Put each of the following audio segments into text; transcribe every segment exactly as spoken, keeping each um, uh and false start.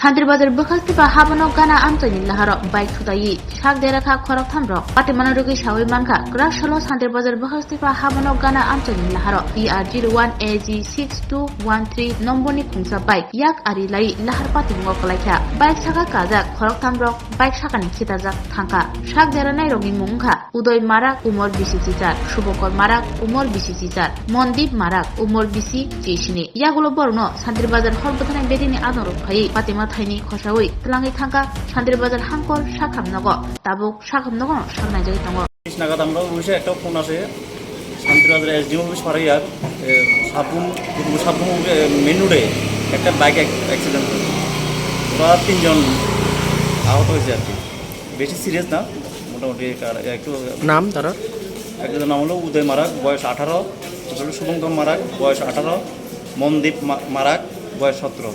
Santir Bazar bwkhak tipa habono gana amchaini laharo bike thutaiwi sak dera kha khoroktham rok. Patimano rwgwi sawi mankha, kwrak salo Santir Bazar bwkhak tipa habono gana amchaini laharo T R zero one A G six two one three nombor ni khungsa bike yak ari lai lahar patingo kwlaikha. Bike saka kajak khoroktham rok bike sakani khitajak thangkha. Sak dera nai rokni mung wngkha Udoy Marak, umor bisi chichar, Subokor Marak, umor bisi chichar, Mondip Marak, umor bisi chisini. Yagulo borokno Santir Bazar hor bwtharnai bedini adong rok phaiwi patima thaini khosawi twlangwi thangkha Santir Bazar hangkor sakham nogo, tabuk sakham nogono saknaijagwi tongo. Naga tamro wise ekta phone ashe, Santir Bazar S D M office pharaiyar, e, Sabrum, Sabrum, e, main road-e ekta bike ac-, accident হয়েছে। ওরা তিনজন আহত হয়েছে আর কি, বেশি সিরিয়াস না, মোটামুটি কার-, একটু নাম তারা? একজনের নাম হলো উদয় মারাক, বয়স আঠারো, একটা হলো শুভঙ্কর মারাক, বয়স আঠারো, মনদীপ মা-, মারাক, বয়স সতেরো।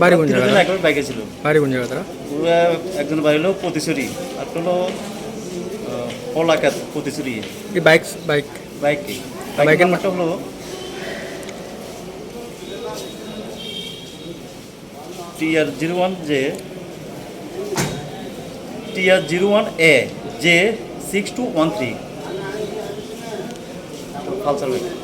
বাড়ি কোন জায়গায়? তিনজন একবার বাইকে ছিল। বাড়ি কোন জায়গা তারা? ওরা একজন বাড়ি হলো পতিচুরি, আর হলো, আহ, কলাকাত পতিচুরি। এই বাইক, বাইক? বাইক কি? বাইকের বাইকের নাম্বারটা হলো T R zero one J, T R zero one A J six two one three। Pulsar bike।